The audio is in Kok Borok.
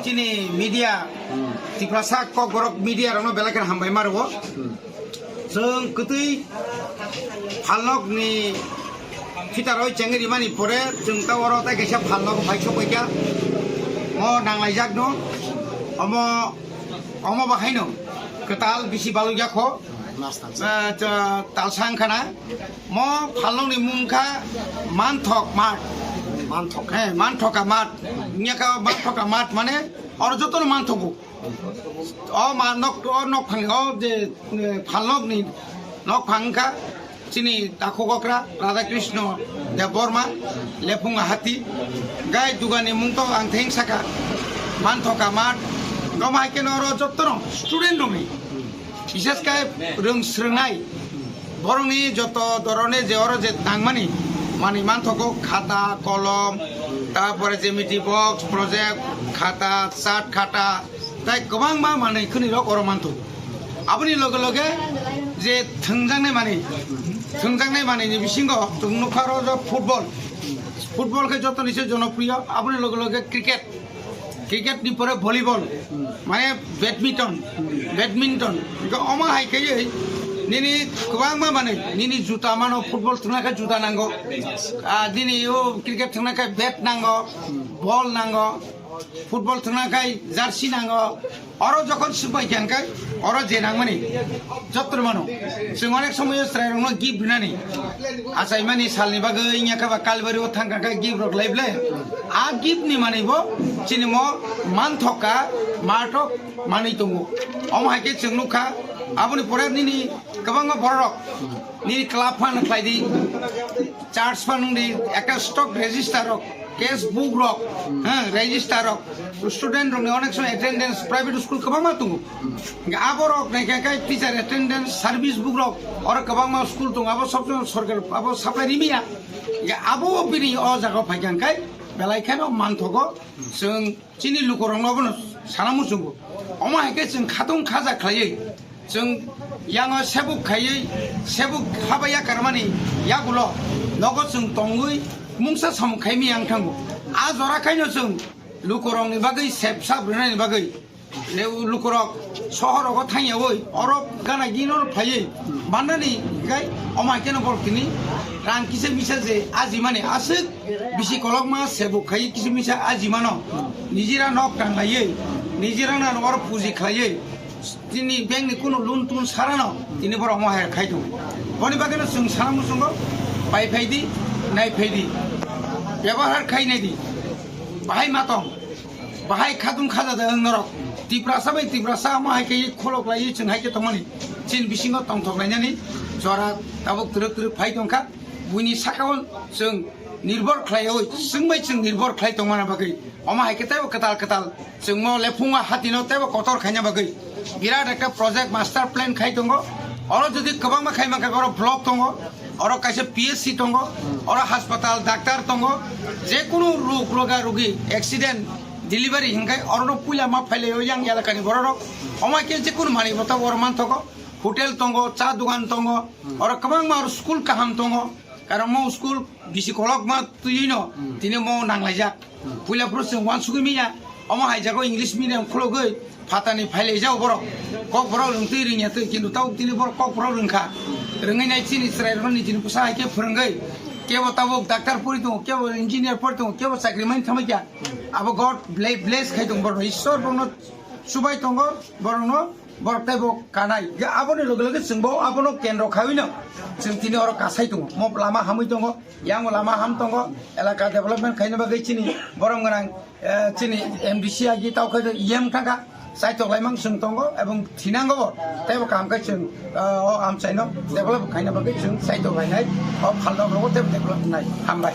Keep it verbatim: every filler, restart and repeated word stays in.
Chini media, Tiprasa Kokborok media rokno belai kheno hambai ma rwo. Chwng kwtwi phalnokni phitaroi chengwi rimani pore chwng ta oro tai kaisa phalnok bai sokpaikha. Mo nanglaijakno. Omo, omo bahaino kwtal bisi balukjakho. Ah, cha-, talsa wngkha na. Mo phalnokni mung kha Manthok Mart. Manthok. He, Manthoka Mart. Wngya kha Manthoka Mart mane oro jotono manthogo. O ma nok, o nokphang, o je, eh, phalnokni nokphang wngkha chini takhuk okra Radha Krishna Debbarma, Lephunga Hati. Gai dugani mung to ang theng saka Manthoka Mart. Omo hai khe no oro jotono student rokni. Bishes khe rwng swrwngnai borokni joto dhoroner je oro je nangmani manwi manthogo, khata, kolom, tarpore geometry box, project, khata, chart khata, tai kwbangma manwi khwnwi rok oro manthogo. Aboni loge loge je thwngjaknai manwi, thwngjaknai manwini bisingo chwng nukha oro je football, football khe jotoni se jonopriyo, aboni loge loge cricket, cricket ni pore volleyball, mane badminton, badminton. Hingke omo hai khe nini kwbangma manwi, nini juta mano, football thwngna khe juta nango. Ah, nini o cricket thwngna khe bat nango, ball nango, football thwngna khe jersey nango. Oro jokhon swk bai khe hingke oro je nangmani jotto mano. Chwng onek somoyo chwrairokno gift rinani achaimani salni bagwi wngya khe ba Kalbari o thangkha khe gift rok lai ble. A gift ni manwi bo chini mo manthoka, martok manwi tongo. Omo hai khe chwng nukha, aboni pore nini kwbangma bororok nini club phano khlai di, church phano wng di, ekta stock register rok, case book rok, ha, register rok, student rokni onek somoy attendance, private school kwbangma tongo. Hingke aborok naikha khe teacher attendance, service book rok, oro kwbangma school tongo, abo sob sorkar abo supply rimiya. Hingke abo bini o jaga o phaikha hingke belai kheno manthogo, chwng chini lukurokno obono sana muchungo. Omo hai khe chwng khatung khaja khlaiwi, chwng yango sebuk khaiwi, sebuk habaiya karmani yagulo nogo chwng tongwi mungsa samung khaimi yang thango. A jora khaino chwng lukurokni bagwi sep sap rwnani bagwi, le lukurok sohorogo thangyawi oro gana gino phaiwi mannani gai omo hai kheno borok tini rang kisa misa je ajimani aswk bisi kolokma sebuk khai kisa misa ajimano nijira nok tanglaiwi nijira na oro puji khlaiwi tini bank ni kunu loan tun sarano tini borok omo hai khai tongo. Boni bagwino chwng sana muchungo pai phai di, nai phai di, byabohar khai nai di, bahai ma tong. Bahai khatung khaja de wng norok. Tiprasa bai Tiprasa omo hai khe kholok lai chwng hai khe tongmani. Chini bisingo tongthok lainani jora tabuk twrwk twrwk phai tongkha. Buini saka o chwng nirbhor khlaiwi, chwng bai chwng nirbhor khlai tongmani bagwi. Omo hai khe teibo kwtal kwtal chwng mo lephungo hatino teibo kotor khaina bagwi. Birat ekta project master plan khai tongo. Oro jodi kwbangma khai mankha oro block tongo. Oro kaisa P S C tongo, oro haspatal, daktar tongo, je kunu rog roga rogi, accident, delivery hinkai orono puila ma phailai o yang elakani bororok. Omo khe je kunu manwi bota oro manthogo, hotel tongo, cha dogan tongo, oro kwbangma oro school kaham tongo, karon mo school bisi kolokma twiwi no tini mo nanglaijak. Puila phuru chwng uansugwi manya, omo hai jago English medium khulogwi phatani phailai jao borok. Kok borok rwngtwi rwngya twi, kintu tabuk tini borok kok borok rwngkha. Rwngwi nai chini chwrai rokno nijini bwsa hai khe phwrwngwi. Kebo tabuk doctor pori tongo, kebo engineer pori tongo, kebo chakri mani thamai kya. Abo God ble-, bless khai tongo borokno, Ishwar borokno chubai tongo, borokno borok teibo kanai. Ge aboni loge loge chwngbo abono kendro khaiwino chwng tini oro kasai tongo. Mo lama hamwi tongo, yango lama ham tongo, elaka development khaina bagwi chini borom gwnang, eh, chini M D C agi tau khai yem thangkha, saitok laimang chwng tongo, ebong thinango bo, teibo kaham khai chwng, eh, o amchaino develop khaina bagwi chwng saitok lainai, o phalno rogo teibo develop nai. Hambai.